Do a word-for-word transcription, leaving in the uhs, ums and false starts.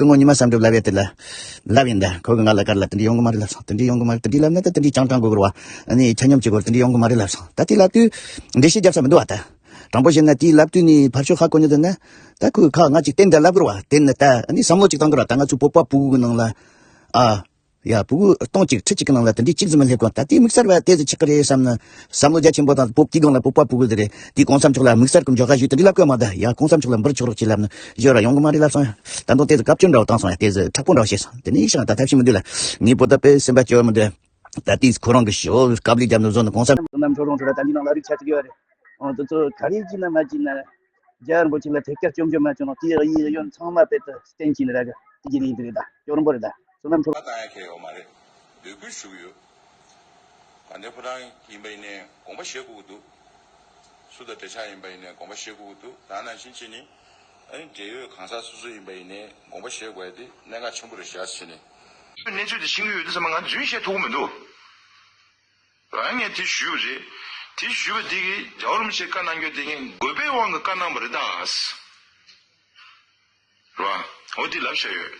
སྐུ་ངོ་ཉི་མ་བསམ་གྲུབ་ལབ་ཡ་དེ་ལ་ལབ་ཡིན་ད། ཁོ་གི་ང་ལ་གར་ལ་དེ་འདྲ་ཡོང་གི་མ་རེད་ལབ་སོང་། དེ་འདྲ་ཡོང་གི་མ་རེད། དེ་འདྲ་ལབ་ན་ད་དེ་འདྲ་ཅང་ཀྲང་དགོས་གི་རེད་བ། ཨ་ནི་ཆ་སྙོམས་བྱེད་དགོས་རེད། དེ་འདྲ་ཡོང་གི་མ་རེད་ལབ་སོང་། ད་དེ་ལབ་དུས་འགྲེལ་བཤད་རྒྱབ་ས་མི་འདུག་བ། ད་དྲང་པོ་བཤད་ན་དེ་ལབ་དུས་ནི་ཕར་ཕྱོགས་ཧ་གོ་མྱོང་དེ་ན། ད་ཁོས་ཁ་ང་ཅིག་བསྟན་ད་ལབ་གི་རེད་བ། བསྟན་ན་ད་ཨ་ནི་བསམ་བློ་ཅིག་བཏང་གི་རེད་བ། ད་ང་ཚོ་བོད་པ་ཕྲུ་གུ་གི་ནང་ལ་ཨ། ཡ། ཕྲུ་གུ་སྟོང་གཅིག་ཁྲི་གཅིག་གི་ནང་ལ་དེ་འདྲའི་གཅིག་ཙམ་མ་སླེབས་གོང་། ད་དེ་དམིགས་བསལ་བ་དེ་ཚོ་ཆགས་ཀྱི་རེད་བསམ་ན། བསམ་བློ་རྒྱ་ཆེན་པོ་དང་བོད་ཀྱི་སྒང་ལ་བོད་པ་ཕྲུ་གུ་དེ་རེད། དེ་གོང་ས་མཆོག་ལ་དམིགས་བསལ་གྱི་འཇོག་ཁ་ཞུས་དེ་འདྲ་ལབ་གི་མ། ད་ཡ་གོང་ས་མཆོག་ལ་འབུར་ཆོག་རོགས་ཅིག་ལབ་ན་ཡོད་ར། ཡོང་གི་མ་རེད་ལབ་སོང་། ཡ། ད་དུང་དེ་ཚོ་སྐབས་བཅོལ་འདྲ་བོ་བཏང་སོང་། ཡ། དེ་ཚོ་མཁྲེགས་པོ་འདྲ་བོ་བྱས་སོང་། དེ་ནས་ཤང་ད་ཐབས་ཤེས་མི་འདུག་ལ། ངའི་བོད་ད་དཔེ་སེམས་པ་སྐྱོ་བ་མི་འདུག་ད་དེ་ཁོ་རང་གི་ཞོ་དཀའ་ལས་རྒྱབ་ནས་བཟོ་ནས་གོང་ས། བསོད་ནམས་གྲོགས་རོང་ཁྲོད་ད་འདི་ནང་ལ་རིགས་ཆ་གཅིག་ཡོད་རེད། ཨོ། དེ་ཚོ་ག་རེ་བྱས་ན་མ་བྱས་ན། རྒྱལ་བ་རིན་པོ་ཆེ་ལ་ཐད་ཀར་སྐྱོན་བརྗོད་མ་བྱུང་ན་དེའི་གཡས་གཡོན་ཚང་མ་དཔེ་ལྟ་བསྟན་གྱིས་ནི་ར་གི་དེ་གྱིས་ནི་ཡིན་དེ་རེད་ད། སྐྱོ་རིན་པོ་རེད་ད། བསོད་ནམས་ཁྲོད། བཏང་ཡ་གལ་ཡོད་མ་རེད། འབོད་སྐུལ་ཞུ་གི་ཡོད། དགའ་ལྡན་ཕོ་བྲང་ཡིན་པ་ཡིན་ནའི་དགོངས་པ་བཞེས་དགོས་ཀྱི་འདུག་སུ་དང་འབྲེལ་ཆགས་ཡིན་པ་ཡིན་ནའི་དགོངས་པ་བཞེས་དགོས་ཀྱི་འདུག་ད་ནང་བཞིན་བྱས་ནི། ཨ་ནི་འབྲེལ་ཡོད་གང་ཟག་སོ་སོ་ཡིན་པ་ཡིན་ནའི་དགོངས་པ་བཞེས་དགོས་ཡ་དེ་གནད་འགག་ཆེན་པོ་རེད་ཤག་བྱས་ནི། གནས་ཚུལ་དེ་ཤེས་ཀྱི་ཡོད་དུས་ཙམ་པ་ང་རྫུན་བཤད་ཐུབ་ཀྱི་མི་འདུག་རང་ངས་དེ་ཞུས་པ་རེད། དེ་ཞུས་པ་དེ་གིས་རྒྱལ་བ་རིན་པོ་ཆེས་བཀའ་གནང་རྒྱུ་དེ་ངས་དགོས་པའི་དབང་གིས་བཀའ་གནང་བ་རེད་ད། རེད་བ། འོ་དེ་ལབ་བཞག་ཡོད།